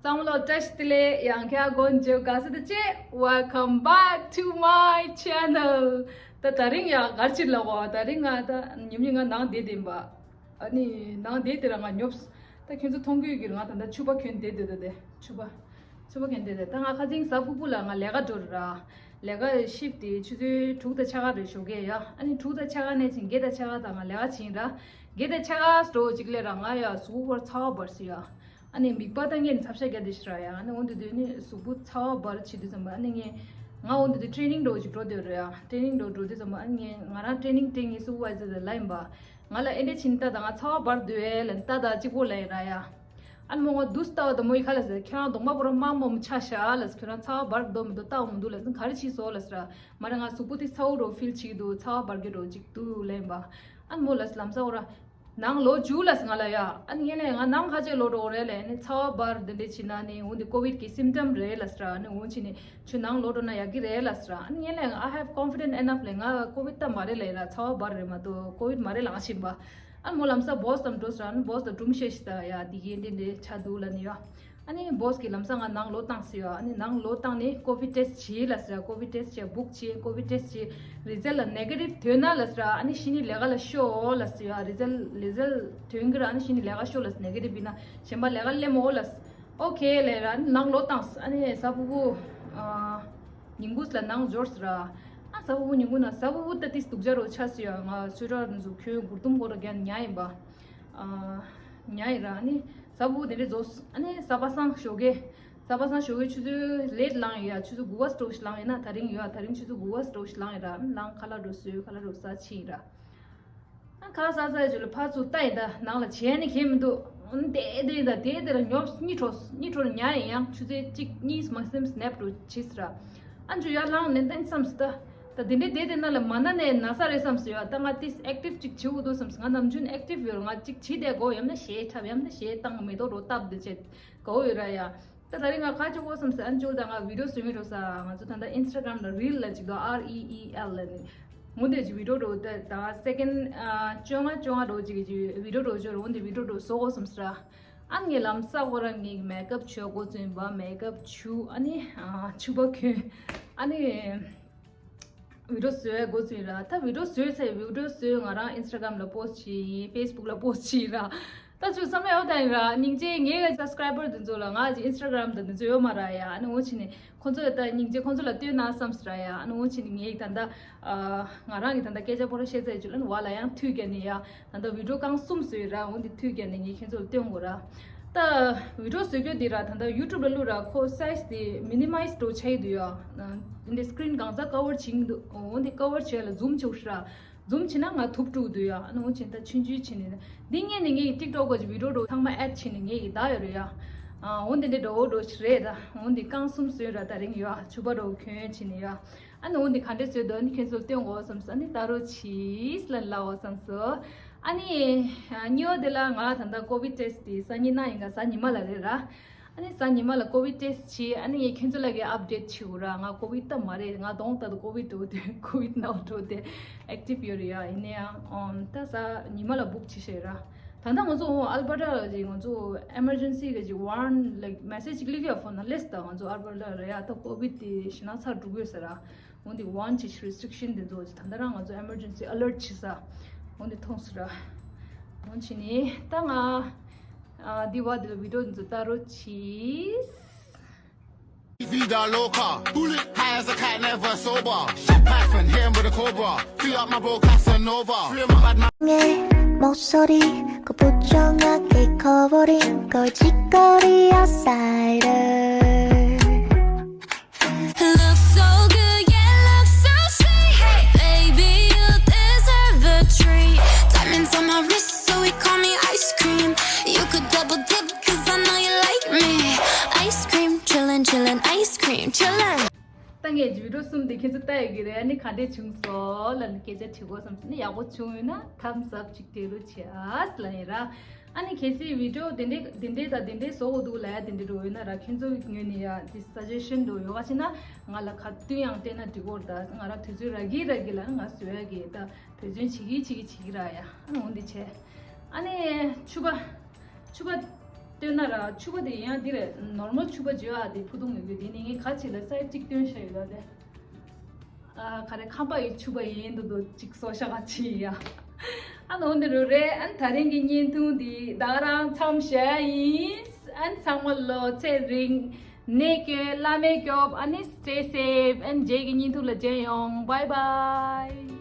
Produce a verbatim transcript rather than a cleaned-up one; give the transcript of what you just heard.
བསམ་བློ་བཀྲ་ཤིས་བདེ་ལེགས། ཡང་བསྐྱར་དགོངས་བཅོལ་དགའ་ས་དེ་ཅེ། Welcome back to my channel. ད་དེ་རིང་ཡང་ག་རེ་བྱེད་ལབ་པ། དེ་རིང་ང་ད་ཉིན་ཉིན་ང་ནང་བསྡད་བསྡད་པ། ཨ་ནི་ནང་བསྡད་དེ་ར་ང་ཉོབ། ད་ཁྱོད་ཚོ་མཐོང་གི་ཡོད་ཀྱི་རེད། ང་ད་ལྟ་ཕྱུ་པ་གྱོན་བསྡད་བསྡད་དེ་ཕྱུ་པ། ཕྱུ་པ་གྱོན་བསྡད་དེ། ད་ང་ཁ་སང་གཟའ་ཕུར་བུ་ལ་ང་ལས་ཀ་འགྲོ་ར། ལས་ཀ་ཤིབ་དེ་ཆུ་ཚོད་དྲུག་དང་ཕྱེད་ཀ་རེ་ཞོགས་ཀས་ཡ། ཨ་ནི་དྲུག་དང་ཕྱེད་ཀ་ནས་ཕྱིན་བརྒྱད་དང་ཕྱེད་ཀ་དང་ང་ལས་ཀ་བྱེད་ར། བརྒྱད་དང་ཕྱེད་ཀ་འགྲོ་གཅིག་ལས་ར་ང་ཡ་གཟུགས་པོ་ཚ་བ་འབར་སི་ཡ། ཨ་ནི་མིད་པ་བཏང་མཁན་ཚབ་ཤ་རྒྱག་དེ་ཤི་ར་ཡ། ཨ་ནི་འོ་དེ་དུས་ནི་གཟུགས་པོ་ཚ་བ་འབར་བྱེད་དུས་ཙམ་པ། ཨ་ནི་ངས་ང་འོ་དེ་དུས་ཊེ་ནིང་འགྲོ་ཅིག་འགྲོ་སྡོད་རེད་ཡ། ཊེ་ནིང་འགྲོ་འགྲོ་དུས་ཙམ་པ། ཨ་ནི་ངས་ང་རང་ཊེ་ནིང་སྤྲད་མཁན་སུ་པར་ཝའི་ཛར་དེ་ལབ་ཡིན་པ། ང་ལ་ཨེ་འདྲ་བྱེད་ནི་ལྟ་དང་། ང་ཚ་བ་འབར་འདུག་ཨེ་ལབ་ནི་ལྟ་དང་གཅིག་པོ་ལབ་ཡིན་ར་ཡ། ཨ་ནི་མོ་ང་དུས་ལྟ་བ་དང་མོ་ཡི་ཁ་ལ་ཟེར། ཁྱེད་རང་གདོང་པ་པོ་ར་དམར་མོ་མོ་ཆགས་ཤག་ལབ་ཟེར། ཁྱོད་རང་ཚ་བ་འབར་འདུག་མི་འདུག་ལྟ་འོ་མི་འདུག་ལབ་ཟེར། ག་རེ་བྱས་སོང་ལབ་ཟེར། མ་རེད། ང་གཟུགས་པོ་དེ་ཚ་བོ་འདྲ་ཕིལ་བྱེད་ཀྱི་འདུག་ཚ་བ་འབར་གྱི་འདྲ་ཅིག་འདུག་ལབ་ཡིན་པ། ཨ་ནི་མོ་ལ་ལམ་སང་འོ་ར། ནང་ལོག་རྒྱུགས་ལབ་ཟེར་ང་ལ་ཡ། ཨ་ནི་ངས་ལབ་ཡིན། ང་ནང་ག་ཅིག་ལོག་འགྲོ་དགོས་རེད་ལབ་ཡིན། ཚ་བ་འབར་འདི་འདྲ་བྱེད་ན་ནི་འོ་འདི་ཀོ་བིད་ཀྱི་སིམ་ཊམ་རེད་ལབ་ཟེར། ཨ་ནི་འོ་བྱས་ནས་ཁྱོད་ནང་ལོག་འགྲོ་ན་ཡག་གི་རེད་ལབ་ཟེར། ཨ་ནི་ངས་ལབ་ཡིན། I have confident enough ལབ་ཡིན། ང་ཀོ་བིད་ད་མ་རེད་ལབ་ཡིན་ར། ཚ་བ་འབར་རེད་མ་གཏོགས་ཀོ་བིད་མ་རེད་ལབ་ཡིན་པ། ཨ་ནི་མོ་ལམ་སང་བོ་སི་དང་འགྲོ་ཟེར། ཨ་ནི་བོ་སི་དང་སྒྲུང་བཤད་ཤིག་ད་ཡ། འདི་གས་འདི་འདྲ་ཆགས་འདུག་ལབ་ནི་ཡ། ཨ་ནི་བོ་སི་གིས་ལམ་སང་ང་ནང་ལོག་བཏང་ཟེར་ཡ། ཨ་ནི་ནང་ལོག་བཏང་ནས་ཀོ་བིད་ཊེ་སི་ཊི་བྱེད་ལབ་ཟེར། ཀོ་བིད་ཊེ་སི་ཊི་བྱས་བུག་བྱས། ཀོ་བིད་ཊེ་སི་ཊི་བྱས་རི་ཛལ་ལ་ནེ་གེ་ཊིབ་ཐོན་ན་ལབ་ཟེར། ཨ་ནི་གཞི་ནས་ལས་ཀ་ལ་ཤོག་ལབ་ཟེར་ཡ། རི་ཛལ་རི་ཛལ་ཐོན་གྱི་ར། ཨ་ནི་གཞི་ནས་ལས་ཀ་ཤོག་ལབ་ཟེར། ནེ་གེ་ཊིབ་ཡིན་ན་གཞན་པ་ལས་ཀ་སླེབས་མ་འོ་ལབ་ཟེར། ཨོ་ཁེ་ལབ་ར། ཨ་ནི་ནང་ལོག་བཏང་ཟེར། ཨ་ནི་གཟའ་ཕུར་བུ་ཨ་ཉིན་གུང་ལ་ནང་འབྱོར་ཟེར་ར། ཨ་གཟའ་ཕུར་བུ་ཉིན་གུང་ན་གཟའ་ཕུར་བུ་ད་ཏིས་སྡུག་ཅག་རོ་ཆ་ཟེར་ཡ། ང་སུ་ཊར་འདི་ཚོ་གྱོན། གུར་གུམ་གོ་ར་རྒྱན་ཉལ་ཡིན་པ། ཨ་ཉལ་ཡིན་ར། ཨ་ནི་གཟའ་ཕུར་བུ་དེ་འདྲས་རྫོགས། ཨ་ནི་གཟའ་པ་སངས་ཞོགས་ཀས། གཟའ་པ་སངས་ཞོགས་ཀས་ཆུ་ཚོད་ལེཊ་ལངས་ཡོད་ཡ། ཆུ་ཚོད་དགུ་པ་སྟོགས་ཤིག་ལངས་ཡིན་ན། དེ་རིང་ཡོད་ཡ། དེ་རིང་ཆུ་ཚོད་དགུ་པ་སྟོགས་ཤིག་ལངས་ཡིན་ར། ཨ་ནི་ལངས་ཁ་ལག་འགྲོ་བཟོས། ཁ་ལག་འགྲོ་ཟ་ཕྱིན་ཡིན་ར། ཨ་ཁ་ལག་ཟ་ཟ་ཡ་ཆུ་ལ་ཕར་ཚུར་ལྟ་ཡིན། ད་ནང་ལ་བྱས་ནི་གས་མི་འདུག་ཨ་ནི་བསྡད་བསྡད་ཡིན། ད་བསྡད་བསྡད་ར་ཉོབ་གཉིད་བྲོ་གཉིད་བྲོ་ར་ཉལ་ཡིན། ཡང་ཆུ་ཚོད་གཅིག་གཉིས་མ་ཟིན་སི་ནེབ་འགྲོ་བྱས་ཟེར་ར། ཨ་ནི་ཡར་ལངས་ནས་ད་བསམ་སོང་། ད་ད་དེ་འདྲས་བསྡད་བསྡད་ན་ལ་མ་ན་ནས་ན་ས་རེད་བསམ་སོང་ཡ། ད་ང་ཏིས་ཨེག་ཊིབ་ཅིག་བྱེད་དགོས་འདུག་བསམ་སོང་། ང་ནམ་རྒྱུན་ཨེག་ཊིབ་ཡོད་ར། ང་ཅིག་བྱེད་བསྡད་དགོས། ཡང་ན་གཞས་འཁྲབ། ཡང་ན་གཞས་བཏང་། མེ་ཏོག་རོ་བཏབ་འདི་བྱེད་དགོས་ཡོད་ར་ཡ། ད་ད་རིང་ང་ཁ་ཆུ་གོ་བསམ་སོང་། ཨ་ནི་ད་ང་བི་ཌི་ཡོ་བཟོ་མི་འགྲོ་ས། ང་ཚོ་ད་ལྟ་ཨིན་སི་ཊ་གྷ་རམ་ལ་རིལ་ལ་ཅིག་འདུག་ཨར་ཨི་ཨི་ཨེལ་ལ་ནི། འོ་འདི་ཅིག་བི་ཌི་ཡོ་འགྲོ། ད་ད་སེ་ཀེན་ཌི་བཅོ་ལྔ་བཅོ་ལྔ་འགྲོ་ཅིག་གི་བི་ཌི་ཡོ་འགྲོ་ཅོ་ར། འོ་འདི་བི་ཌི་ཡོ་འགྲོ་བཟོ་གོ་བསམ་སོང་ར། ཨ་ནི་ངས་ལམ་སང་ཁོ་རང་ངའི་མེག་ཨབ་བྱས་འགོ་བཙུགས་པ། མེག་ཨབ་བྱས། ཨ་ནི་ཕྱུ་པ་གྱོན། ཨ་ནི་བི་ཌི་ཡོ་བཟོས་འགོ་བཙུགས་ར། ད་བི་ཌི་ཡོ་བཟོས་ཚར། བི་ཌི་ཡོ་བཟོས་ང་རང་ཨིན་སི་ཊ་གྷ་རམ་ལ་པོ་སི་ཊི་བྱས་ཡིན། ཕེ་སི་བུག་ལ་པོ་སི་ཊི་བྱས་ཡིན་ར། ད་ཅུ་བསམ་ཡོད་ད་ཡིན་ར། སྙིང་རྗེ། ངའི་སབ་སི་ཀ་རའི་བར་དེ་ཚོ་ལ། ང་ཅིག་ཨིན་སི་ཊ་གྷ་རམ་དང་དེ་ཚོ་ཡོད་མ་ར་ཡ། ཨ་ནི་འོ་བྱས་ནས་ཁོང་ཚོ་ལ་ད་སྙིང་རྗེ། ཁོང་ཚོ་ལ་སྟོན་ན་བསམ་སོང་ར་ཡ། ཨ་ནི་འོ་བྱས་ནས་ངས་ད་ལྟ་ང་རང་གི་ད་ལྟ་སྐད་ཆ་པོ་ར་བཤད་ཚར་ཡ་ཅུ་ལ་ནི་བ་ལ་ཡང་མཐུད་རྒྱག་ནས་ཡ། ད་ལྟ་བི་ཌི་ཡོ་རྐང་གསུམ་བཟོས་ར། འོ་འདི་མཐུད་རྒྱག་ནས་ངས་ཁྱེད་ཚོ་ལ་སྟོན་དགོས་ར། ད་བི་ཌི་ཡོ་བཟོ་རྒྱུ་འདི་ར། ད་ལྟ་ཡུ་ཊུབ་ལ་བླུགས་ར། ཁོ་སའི་ཛི་དེ་མི་ནི་མའི་ཛི་འགྲོ་ཆགས་ཀྱི་འདུག་ཡ། འདི་སི་ཀི་རིན་གང་ཚ་ཀ་བར་བྱེད་ཀྱི་འདུག་འོ་འདི་ཀ་བར་བྱས་ལ་ཛུམ་བྱེད་དགོས་ར། ཛུམ་བྱེད་ན་ང་ཐུབ་འགྲོ་གི་འདུག་ཡ། ཨ་ནི་འོ་བྱས་ད་ཆུང་ཆུང་བྱས་ནས། འདི་ངས་ནི་ངའི་ཊིག་ཊོག་གི་བི་ཌི་ཡོ་འགྲོ་ཚང་མ་ཨེཌ་བྱས་ནས་ངས་ཀྱི་ད་ཡོད་རེད་ཡ། ཨ་འོ་འདི་འདྲ་འགྲོ་འགྲོ་ཞིག་རེད། ད་འོ་འདི་རྐང་གསུམ་བཟོས་ར། ད་རིང་ཡ་ཕྱུ་པ་འགྲོ་གྱོན་བྱས་ནས་ཡ། ཨ་ནི་འོ་འདི་ག་འདྲས་བཟོས་འདུག་ཨ་ནི་ཁྱེད་ཚོར་སྟོན་དགོས་བསམ་སོང་། ཨ་ནི་ད་རོ་ཆིས་ལ་ལའོ་བསམ་སོང་། ཨ་ནི་གཉིས་པ་དེ་ལ་ང་ད་ལྟ་ཀོ་བིད་ཊེ་སི་དེ་གཟའ་ཉི་མ་ཡིན་ག་གཟའ་ཉི་མ་ལ་རེད་ར། ཨ་ནི་གཟའ་ཉི་མ་ལ་ཀོ་བིད་ཊེ་སི་བྱས། ཨ་ནི་ངས་ཁྱེད་ཚོ་ལ་གི་ཨབ་ཌེཊ་བྱེད་དགོས་ར། ང་ཀོ་བིད་ད་མ་རེད། ང་གདོང་ལྟ་དུ་ཀོ་བིད་འགྲོ་དེ་ཀོ་བིད་ནའོ་འགྲོ་དེ་ཨེག་ཊིབ་ཡོད་རེད་ཡ། ཡིན་ནའང་ད་གཟའ་ཉི་མ་ལ་བུག་བྱས་ཤེས་ར། ད་ལྟ་ང་ཚོ་ཨལ་བྷར་ཊ་ལ་ཅིག་ང་ཚོ་ཨེ་མར་ཇེན་སི་གི་ཅིག་ཝར་ནིང་ལའིག་མེ་སེ་ཇི་ཅིག་སླེབས་ཡོད། ཕོན་ནང་སླེབས་སོང་། ད་ང་ཚོ་ཨལ་བྷར་ཊ་ལ་རེད་ཡ། ད་ཀོ་བིད་དེ་ཞེད་སྣང་ཚ་འགྲོ་གི་ཡོད་ཟེར་ར། འོ་འདི་ཝར་ནིང་ཅིག་རི་སི་ཊིག་ཤན་དེ་ཚོ་ཅིག་ད་ལྟ་རང་ང་ཚོ་ཨེ་མར་ཇེན་སི་ཨ་ལརཊ་བྱས་ས། འོ་འདི་མཐོང་སོང་ར། འོ་བྱས་ནས་ད་ང་ཨ་འདི་བ་འདི་ལ་བི་ཌི་ཡོ་འདི་ཚོ་ལྟ་རོགས་གྱིས། Vida loca, high as a cat, never sober. Shit, my friend, hit him with a cobra. Free up my bro, Casanova. Free my bad man. 내 목소리 그 부정하게 커버린 거짓거리 outsider. Looks so good, yeah, looks so sweet. Hey, baby, you deserve a treat. Diamonds on my wrist, so he call me ice cream. You could double dip, cause I know you like me. Ice cream, chillin', chillin', ice cream, chillin'. ད་ངས་བི་ཌི་ཡོ་གསུམ་དེ་ཁྱེད་ཚོ་ལྟ་ཡོད་ཀྱི་རེད། ཨ་ནི་ག་འདྲས་བྱུང་སོང་ལབ་ནས་སྐད་ཆ་དྲི་དགོས་བསམ་སོང་ན། ཡག་པོ་བྱུང་ཡོད་ན་ཐམ་སི་ཨབ་ཅིག་སྤྲད་རོགས་བྱེད་ཨ་ལབ་ཡིན་ར། ཨ་ནི་གལ་སྲིད་བི་ཌི་ཡོ་དེ་འདྲས་དེ་འདྲས་དང་དེ་འདྲས་བཟོ་དགོས་འདུག་ལབ་ཡ་དེ་འདྲས་འགྲོ་ཡོད་ན་ར། ཁྱེད་ཚོའི་ངོས་ནས་ཡ་དེ་སུ་ཇེ་ཤན་འགྲོ་ཡོད་ག་ཕྱིན་ན་ང་ལ་ག་དུས་ཡང་སྤྲད་ན་འགྲིག་གོ་ར། ད་ང་ར་དུས་ཚོད་རག་གི་རག་གི་ལ་ང་བཟོ་ཡ་གི་ད་འབད་བརྩོན་བྱེད་ཀྱི་བྱེད་ཀྱི་བྱེད་ཀྱི་ར་ཡ། ཨ་ནི་འོ་འདི་བྱས། ཨ་ནི་ཕྱུ་པ་ཕྱུ་པ་ སྟོན་ན་ར་ཕྱུ་པ་དེ་ཡང་འདི་རེད། ནོར་མལ་ཕྱུ་པ་བརྗོད་ཨ་དེ་ཕུ་ཐུང་ཡོད་རྒྱུ་དེ་ནི་ངས་ག་ཅིག་ལ་སའི་ཊི་གཅིག་སྟོན་བཞག་ཡོད་ད་དེ། ཨ་ག་རེ་ཁམས་པ་ཡི་ཕྱུ་པ་ཡིན་འདུག་འདུག་ཅིག་སོ་ཤ་ག་ཅིག་ཡ། ཨ་ནོ་འདི་རུ་རེད། ཨན་ད་རིང་གི་བརྙན་ཐུང་འདི་ད་རང་མཚམས་བཞག་ཡིན། ཨན་ཚང་མ་ལོ་ཚེ་རིང་། ནད་སྐྱོན་བླ་མེད་སྐྱོབ། ཨ་ནི་stay safe། ཨན་རྗེས་ཀྱི་བརྙན་ཐུང་ལ་མཇལ་ཡོང་། Bye bye།